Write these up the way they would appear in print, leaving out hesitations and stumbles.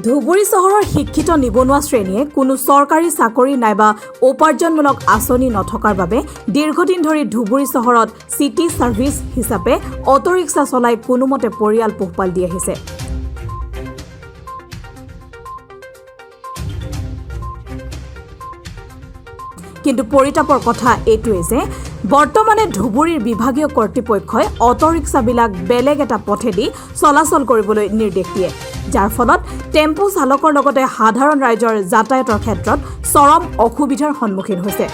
ধুবুৰী চহৰৰ শিক্ষিত নিবনুৱা শ্ৰেণীয়ে কোনো চৰকাৰী চাকৰি নাইবা উপাৰ্জনমূলক আঁচনি নথকাৰ বাবে দীৰ্ঘদিন ধৰি ধুবুৰী চহৰত চিটি ছাৰ্ভিচ হিচাপে অট'ৰিক্সা চলাই কোনোমতে পৰিয়াল পোহপাল দি আহিছে। কিন্তু পৰিতাপৰ কথা এইটোৱে যে বৰ্তমানে ধুবুৰীৰ বিভাগীয় কৰ্তৃপক্ষই অট'ৰিক্সাবিলাক বেলেগ এটা পথেদি চলাচল কৰিবলৈ নিৰ্দেশ দিয়ে, যাৰ ফলত টেম্পু চালকৰ লগতে সাধাৰণ ৰাইজৰ যাতায়াতৰ ক্ষেত্ৰত চৰম অসুবিধাৰ সন্মুখীন হৈছে।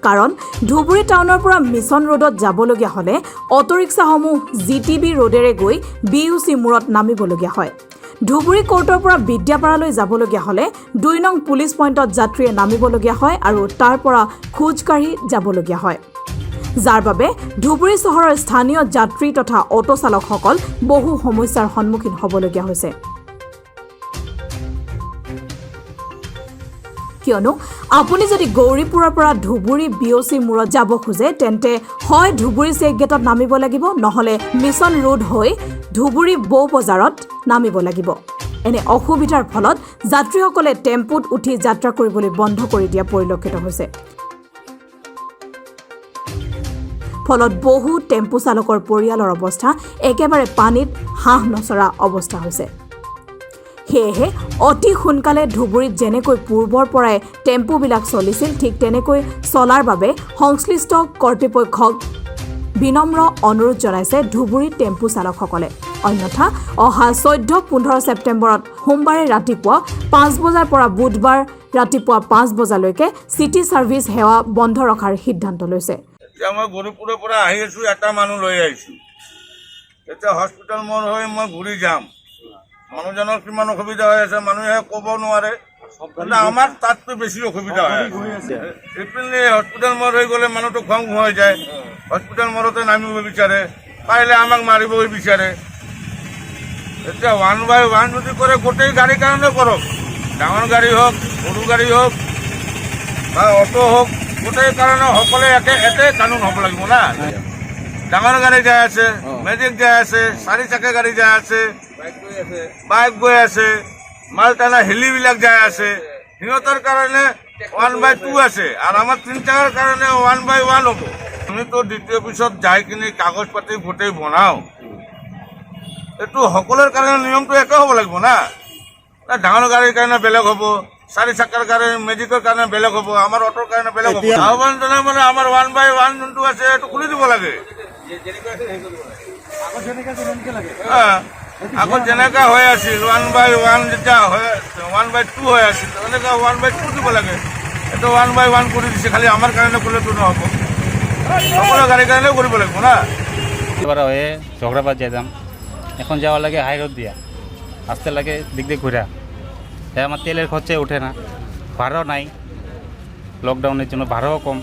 কাৰণ ধুবুৰী টাউনৰ পৰা মিছন ৰোডত যাবলগীয়া হ'লে অট'ৰিক্সাসমূহ জি টি বি ৰোডেৰে গৈ বি ইউ চি মূৰত নামিবলগীয়া হয়। ধুবুৰী কোৰ্টৰ পৰা বিদ্যাপাৰালৈ যাবলগীয়া হ'লে 2 নং পুলিচ পইণ্টত যাত্ৰীয়ে নামিবলগীয়া হয় আৰু তাৰ পৰা খোজকাঢ়ি যাবলগীয়া হয়, যাৰ বাবে ধুবুৰী চহৰৰ স্থানীয় যাত্ৰী তথা অ'টো চালকসকল বহু সমস্যাৰ সন্মুখীন হ'বলগীয়া হৈছে। কিয়নো আপুনি যদি গৌৰীপুৰৰ পৰা ধুবুৰী বি অ' চি মূৰত যাব খোজে, তেন্তে হয় ধুবুৰী চেক গেটত নামিব লাগিব, নহ'লে মিছন ৰোড হৈ ধুবুৰী বৌ বজাৰত নামিব লাগিব। এনে অসুবিধাৰ ফলত যাত্ৰীসকলে টেম্পুত উঠি যাত্ৰা কৰিবলৈ বন্ধ কৰি দিয়া পৰিলক্ষিত হৈছে। ফলত বহু টেম্পু চালকৰ পৰিয়ালৰ অৱস্থা একেবাৰে পানীত হাঁহ নচৰা অৱস্থা হৈছে। সেয়েহে অতি সোনকালে ধুবুৰীত যেনেকৈ পূৰ্বৰ পৰাই টেম্পুবিলাক চলিছিল, ঠিক তেনেকৈ চলাৰ বাবে সংশ্লিষ্ট কৰ্তৃপক্ষক বিনম্ৰ অনুৰোধ জনাইছে ধুবুৰী টেম্পু চালকসকলে। অন্যথা অহা 14-15 ছেপ্টেম্বৰত সোমবাৰে ৰাতিপুৱা 5 বজাৰ পৰা বুধবাৰ ৰাতিপুৱা 5 বজালৈকে চিটি ছাৰ্ভিচ সেৱা বন্ধ ৰখাৰ সিদ্ধান্ত লৈছে। এতিয়া মই গৌৰীপুৰৰ পৰা আহি আছোঁ, এটা মানুহ লৈ আহিছোঁ। এতিয়া হস্পিটেল মোৰ হৈ মই ঘূৰি যাম। মানুহজনৰ কিমান অসুবিধা হৈ আছে মানুহে ক'ব নোৱাৰে। কিন্তু আমাৰ তাতকৈ বেছি অসুবিধা হৈ আছে। ইপিনে হস্পিটেল মোৰ হৈ গ'লে মানুহটো খং হৈ যায়, হস্পিটেল মৰতে নামিব বিচাৰে, পাৰিলে আমাক মাৰিবই বিচাৰে। এতিয়া ওৱান বাই ওৱান যদি কৰে, গোটেই গাড়ীৰ কাৰণে কৰক, ডাঙৰ গাড়ী হওক, সৰু গাড়ী হওক বা অটো হওক, গোটেই কাৰণে সকলোৱে একে একে কানুন হ'ব লাগিব না। ডাঙৰ গাড়ী যাই আছে, মেজিক যাই আছে, চাৰি চাকা গাড়ী যাই আছে, বাইক গৈ আছে, মাল টানা হেলিবিলাক যাই আছে, সিহঁতৰ কাৰণে ওৱান বাই টু আছে আৰু আমাৰ তিনি চাকাৰ কাৰণে ওৱান বাই ওৱান হ'ব। আমিতো দ্বিতীয় পিছত যাই কিনি কাগজ পাতি গোটেই বনাওঁ। এইটো সকলোৰে কাৰণে নিয়মটো একে হ'ব লাগিব না। না, ডাঙৰ গাড়ীৰ কাৰণে বেলেগ হ'ব, চাৰি চাকাৰ গাড়ী মেজিকৰ কাৰণে বেলেগ হ'ব, আমাৰ অটোৰ কাৰণে বেলেগ হ'ব। আহ্বান জনাই মানে আমাৰ ওৱান বাই ওৱান যোনটো আছে, সেইটো খুলি দিব লাগে। আগত যেনেকা হৈ আছিল, ওৱান বাই ওৱান যেতিয়া হৈ ওৱান বাই টু হৈ আছিল, তেনেকা ওৱান বাই টু দিব লাগে। এইটো ওৱান বাই ওৱান কৰি দিছে, খালি আমাৰ কাৰণে কৰিলেতো নহ'ব, সকলো গাড়ীৰ কাৰণেও কৰিব লাগিব না। এবার হয়ে ঝগড়াবাদ যেতাম, এখন যাওয়া লাগে হাই রোড দিয়া, আসতে লাগে দিক দিক ঘুরা। তাই আমার তেলের খরচাই ওঠে না, ভাড়াও নাই, লকডাউনের জন্য ভাড়াও কম,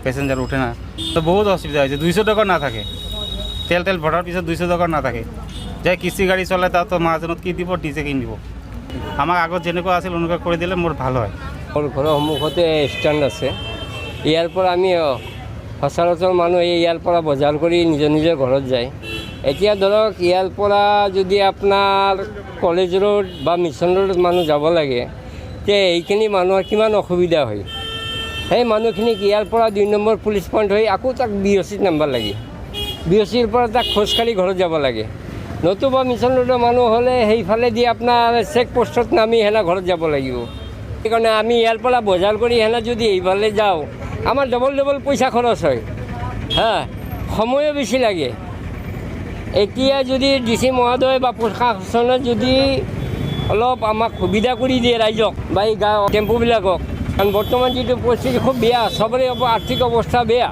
প্যাসেঞ্জার ওঠে না, তো বহুত অসুবিধা হয়েছে। 200 টাকা না থাকে, তেল তেল ভরার পিছত 200 টাকা না থাকে। যাই কিস্তি গাড়ি চলে, তা তো মাহাজনত কি দিব, নিজে কিনিব। আমাক আগত যেনেকুৱা আছিল এনেকুৱা কৰি দিলে মোৰ ভাল হয়। মোৰ ঘৰৰ সন্মুখতে ষ্টেণ্ড আছে। ইয়াৰ পৰা আমি সচৰাচৰ মানুহ এই ইয়াৰ পৰা বজাৰ কৰি নিজৰ নিজৰ ঘৰত যায়। এতিয়া ধৰক ইয়াৰ পৰা যদি আপোনাৰ কলেজ ৰোড বা মিছন ৰোডত মানুহ যাব লাগে, তে এইখিনি মানুহৰ কিমান অসুবিধা হয়। সেই মানুহখিনিক ইয়াৰ পৰা 2 নম্বৰ পুলিচ পইণ্ট হৈ আকৌ তাক বি অ' চিত নাম্বাৰ লাগে, বি অ' চিৰ পৰা তাক খোজকাঢ়ি ঘৰত যাব লাগে। নতুবা মিছন ৰোডৰ মানুহ হ'লে সেইফালেদি আপোনাৰ চেক পষ্টত নামি সেনা ঘৰত যাব লাগিব। সেইকাৰণে আমি ইয়াৰ পৰা বজাৰ কৰি সেনা যদি এইফালে যাওঁ, আমাৰ ডবল ডবল পইচা খৰচ হয়, হা, সময়ো বেছি লাগে। এতিয়া যদি ডি চি মহোদয় বা প্ৰশাসনে যদি অলপ আমাক সুবিধা কৰি দিয়ে ৰাইজক বা এই গাঁও টেম্পুবিলাকক, কাৰণ বৰ্তমান যিটো পৰিস্থিতি খুব বেয়া, চবৰে আৰ্থিক অৱস্থা বেয়া।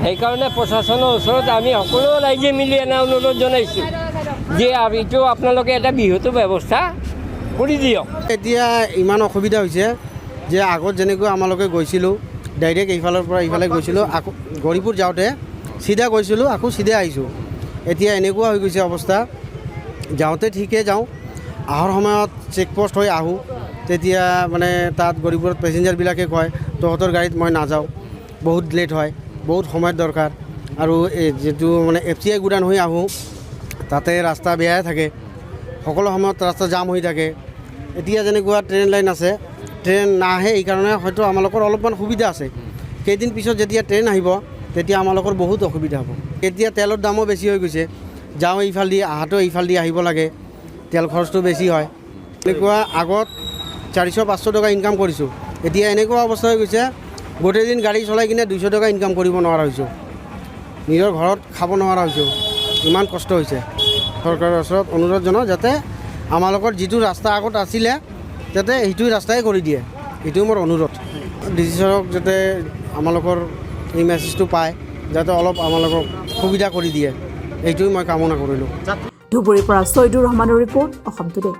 সেইকাৰণে প্ৰশাসনৰ ওচৰত আমি সকলো ৰাইজে মিলি এনে অনুৰোধ জনাইছোঁ যে এইটো আপোনালোকে এটা বিহুটো ব্যৱস্থা কৰি দিয়ক। এতিয়া ইমান অসুবিধা হৈছে যে আগত যেনেকৈ আমালোকে গৈছিলোঁ, ডাইৰেক্ট এইফালৰ পৰা ইফালে গৈছিলোঁ, আকৌ গৌৰীপুৰ যাওঁতে চিধা গৈছিলোঁ, আকৌ চিধা আহিছোঁ। এতিয়া এনেকুৱা হৈ গৈছে অৱস্থা, যাওঁতে ঠিকে যাওঁ, অহাৰ সময়ত চেক পষ্ট হৈ আহোঁ, তেতিয়া মানে তাত গৌৰীপুৰত পেচেঞ্জাৰবিলাকে কয়, তহঁতৰ গাড়ীত মই নাযাওঁ, বহুত লেট হয়, বহুত সময়ৰ দৰকাৰ। আৰু এই যিটো মানে এফ চি I Godan হৈ আহোঁ, তাতে ৰাস্তা বেয়াই থাকে, সকলো সময়ত ৰাস্তা জাম হৈ থাকে। এতিয়া যেনেকুৱা ট্ৰেইন লাইন আছে, ট্ৰেইন নাহে, এইকাৰণে হয়তো আমালোকৰ অলপমান সুবিধা আছে। কেইদিন পিছত যেতিয়া ট্ৰেইন আহিব তেতিয়া আমালোকৰ বহুত অসুবিধা হ'ব। এতিয়া তেলৰ দামো বেছি হৈ গৈছে, যাওঁ এইফাল দি আহাটো এইফাল দি আহিব লাগে, তেল খৰচটো বেছি হয়। এনেকুৱা আগত 400-500 টকা ইনকাম কৰিছোঁ, এতিয়া এনেকুৱা অৱস্থা হৈ গৈছে গোটেই দিন গাড়ী চলাই কিনে 200 টকা ইনকাম কৰিব নোৱাৰা হৈছোঁ, নিজৰ ঘৰত খাব নোৱাৰা হৈছোঁ, ইমান কষ্ট হৈছে। চৰকাৰৰ ওচৰত অনুৰোধ জনাওঁ যাতে আমালোকৰ যিটো ৰাস্তা আগত আছিলে যাতে সেইটো ৰাস্তাই কৰি দিয়ে, এইটো মোৰ অনুৰোধ। ডি চি ছাৰক যাতে আমালোকৰ এই মেছেজটো পায়, যাতে অলপ আমালোকক সুবিধা কৰি দিয়ে, এইটোৱে মই কামনা কৰিলোঁ। ধুবুৰীৰ পৰা ছৈদুৰ ৰহমানৰ ৰিপৰ্ট, অসম টুডে।